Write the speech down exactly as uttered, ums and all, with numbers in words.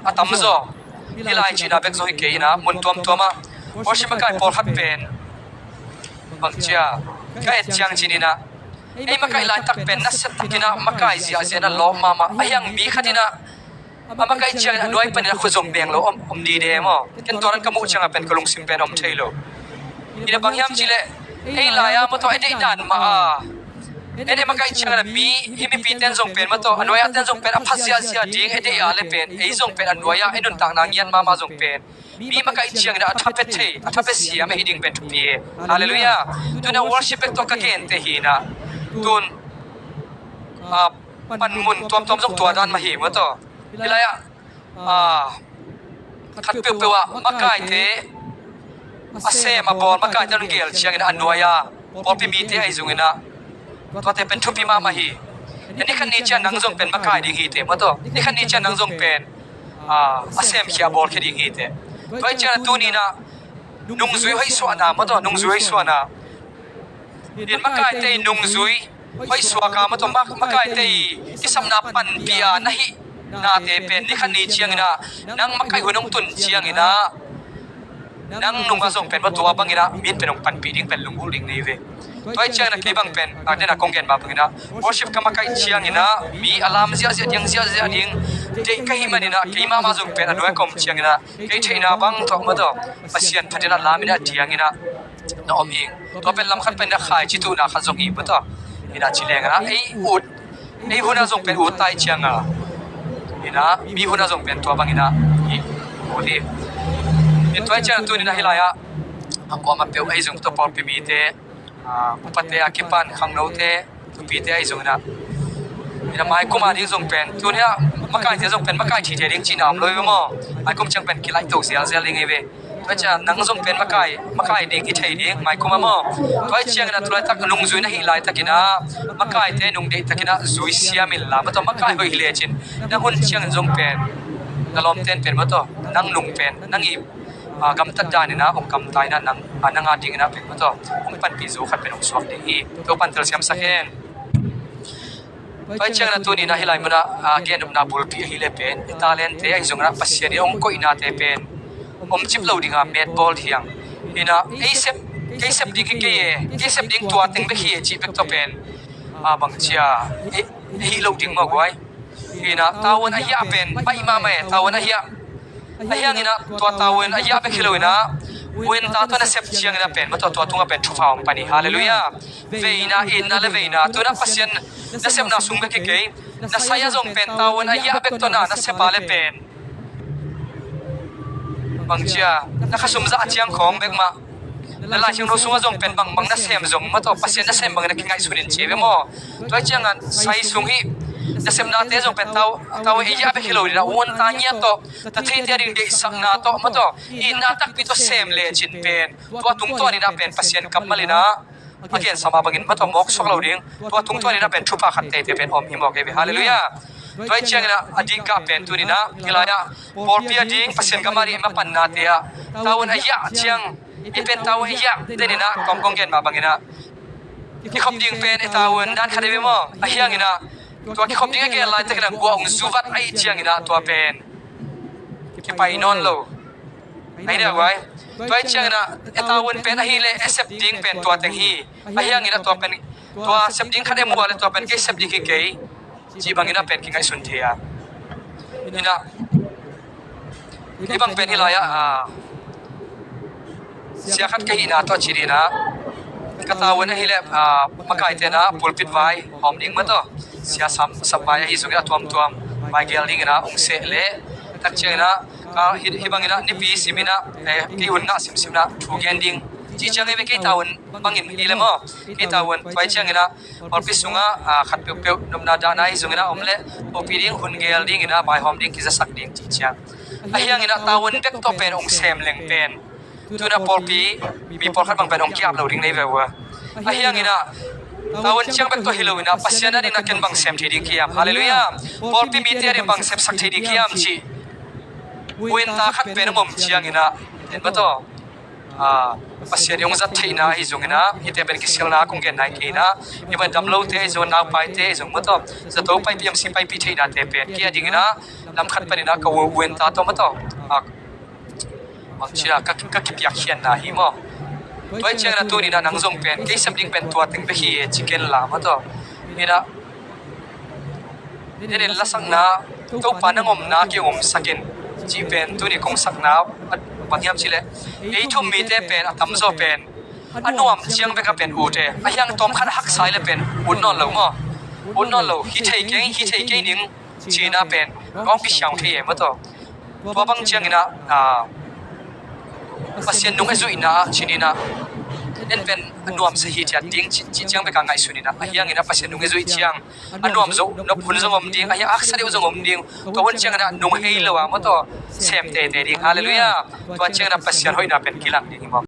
a tamzaw. Hih lai cihna bek zong hi kei in ah, mun tuamtuam ah worship makai pawlkhat pen bangci a ka et ciang cih in ah, ei makai laitak pen nasia takin ah makai ziahziah in ah lawp mahmah. A hiang mi khat in ah a makai ciangin a nuai panin a khut zong beng lo om, om dide maw? Ken tua dan ka muh ciangah pen ka lungsim pen om thei lo. Hi na bang hiam cih leh ei lai-ah maw tawh a deih dan mah a, en e makai ciangin a mi, hih mipite'n zong pen maw tawh a nuai-ah te'n zong pen a pha ziahziah ding e deih a le pen ei zong pen a nuai-ah e nuntakna ngiat mahmah zong pen mi makai ciangin a tha pia thei, a tha pia siam e hi ding pen thupi e. Halleluiah. Tun a worship bek tawh ka gente hi in ah, tun a panmun tuamtuam zong tua dan mah hi maw tawh. Hih lai-ah a khat peuhpeuh ah makaite a sem a bawl, makaite hong gel ciangin a nuai-ah pawlpi mite ahi zongin ah tuate pen thupi mahmah hi. Ni khat ni ciang nang zong pen makai ding hi teh maw tawh. Ni khat ni ciang nang zong pen a semkhia a bawlkhia ding hi teh. Tua hi ciangin a tuni in ah nungzui hoih suahna maw tawh, nungzui hoih suahna in makaite nungzui hoih suak a maw tawh, makaite kisapna panpih a na hih nate pen ni khat ni ciangin ah nang makai hun hong tun ciangin ah nang nungah zong pen maw tua bangin ah mi'n pen hong panpih ding pen lunggulh ding nei ve. Tua hi ciangin ah kei bang pen nakden a kong gen mah bangin ah worship ka makaih ciangin ah mi a lam ziahziah ding, ziahziah ding deih ka hih manin ah kei mahmah zong pen a nuai ka om ciangin ah kei theihna bang tawh maw tawh Pasian phatin a lam in ah diangin ah na om ing. Tua pen lam khat pen a khaici tuhna khat zong hi maw tawh. Hi in ah ci leng ah ei ut, ei hun ah zong pen ut ta hi ciang a, hi in ah mi hun ah zong pen tua bangin ah hi ut hi. Hi tua hi ciang a tuni in ah hih lai-ah a kuamah peuh ahi zong tawh pawlpi mite, a, upate a kipan khangnote, nupite ahi zongin ah, hi in ah maikum a ding zong pen tuni ah makaite zong pen makai thite ding cihna om lo hi ve maw? Maikum ciang pen kilaih to zialzial ding hi ve. Tua hi ciang nang zong pen makai, makai ding i thei ding maikum ah maw? Tua hi ciangin ah tu laitak nungzui na hih laitakin ah makaite nungdeih takin ah zui siam inla maw tawh, makai hoih hi lecin nang hun ciangin zong pen na lawmte'n pen maw tawh nang nung pen nang i, a, gamtat danin ah hong kamta in ah nang, a, nang a dingin ah pen maw tawh hong panpih zo khat pen hong suak ding hi. Topa'n telsiamsak hen. Tua hi ciangin ah tuni in ah hih lai munah, a, gen nopna bulpi ahih leh pen i talente ahi zongin ah Pasian in hong koihnate pen om cip lo ding a met bawl thiang. Hi in ah ei sep, kei sep ding hi kei e, kei sep ding tua teng bek hi e cih bek tawh pen, a, bangci a, ei, ei hih loh ding maw guai. Hi in ah tavuan a hiah pen baih mahmah e, tavuan a hiah. A hiangin ah tua tavuan a hiah bek hi lo in ah uenta tawh na sep ciangin ah pen maw tawh tua tungah pen thupha hong pan hi. Halleluiah. Veina, itna le veina, tu in ah Pasian nasepna sung bek hi kei, na sai ah zong pen tavuan a hiah bek tawh na, na sep a le pen bangci a, na khasum zah ciang khawng bek mah, na Lai Siangtho sungah zong pen bangbang na sem zong maw tawh Pasian na sem bangin a kingaihsun in ci ve maw? Tua hi ciangin sai sung hih nasepnate zong pen tau, tavuan a hiah bek hi lo in ah uanta ngiat tawh, na theite a ding deihsakna tawh maw tawh, itna takpi tawh sem lecin pen tua tungtawn in ah pen Pasian kammal in ah a gensa mah bangin maw tawh mawk suak lo ding, tua tungtawn in ah pen thupha khat teitei pen om hi mawk hi ve. Halleluiah. Tua hi ciangin ah a dingkah pen tuni in ah hih lai-ah pawlpi a ding, Pasian gam a ding i mapannate ah tavuan a hiah ciang, i pen tavuan a hiah den in ah kong, kong gen mah bangin ah kikhop ding pen i tavuan dan khat hi ve maw? A hiangin ah tua kikhop ding a gen laitakin ah gua hong zuvat ahih ciangin ah tua pen kipai nawn lo. Ahi dia guai. Tua hi ciangin ah e tavuan pen ahih leh e sep ding pen tua teng hi. A hiangin ah tua pen, tua sep ding khat e mu a le tua pen kei sep ding hi kei cih bangin ah pen kingaihsun thei a. Hi in ah hih bang pen hih lai-ah, a, sia khat ka hihna tawh ci ding in ah ka tavuan ahih leh, a, makaite in ah pulpit vai hawm ding maw tawh, sia sam, sap vai ahi zongin ah tuamtuam vai gel dingin ah hong seh leh tak ciangin ah ka hih, hih bangin ah nipi simin ah, eh, kei hun ngah simsim in ah thu gen ding cih ciang hi ve. Kei tavuan bangin hi le maw, kei tavuan tua hi ciangin ah pawlpi sungah, a, khat peuhpeuh nopna dahna ahi zongin ah om leh pawlpi ding hun gel dingin ah vaihawm ding kizasak ding cih ciang. A hiangin ah tavuan bek tawh pen hong sem leng pen tu in ah pawlpi mi pawlkhat bang pen hong ki-ap lo ding nei ve ua. A hiangin ah tavuan ciang bek tawh hi lo in ah Pasian a dingin ah ken bang sem thei ding hiam? Halleluiah. Pawlpi mite a ding bang sepsak thei ding hiam cih uenta khat pen hong om ciangin ah, en maw tawh, a, Pasian i hong zat theihna ahi zongin ah, hihte pen kisialna kong gen nai kei in ah, i ban dam lote ahi zong, naupaite ahi zong maw tawh, zato paipih, M C paipih theihnate pen kei a dingin ah lam khat panin ah ka u, u in ta tawh maw tawh, a, bang ci a ka, ka kipiakkhiatna hi maw. Tua hi ciangin ah tuni in ah nang zong pen kei sep ding pen tua teng bek hi e ci ken la maw tawh. Hi in ah, nen in lasakna, Topa nang omna kei hong omsak in cih pen tuni kong sakna, a, bang hiam cih leh, ei thum mite pen a tamzaw pen a nuam ciang bek a pen ut e. A hiang tawm khat a haksa hi leh pen ut nawn lo maw. Ut nawn lo, hi thei kei, hi thei kei ning ci in ah pen kong kisiang thei e maw tawh. Tua bang ciangin ah, a, Pasian nung a zuihna ah cih in ah, en pen a nuamsa hi ciat ding ci, cih ciang bek a ngaihsun in ah, a hiangin ah Pasian nung a zuih ciang a nuam zo, nop hun zong om ding, a hiang haksa deuh zong om ding. Tua hun ciangin ah nung hei lo a maw tawh sem teitei ding. Halleluiah. Tua ciangin ah Pasian hoihna pen kilang ding hi maw.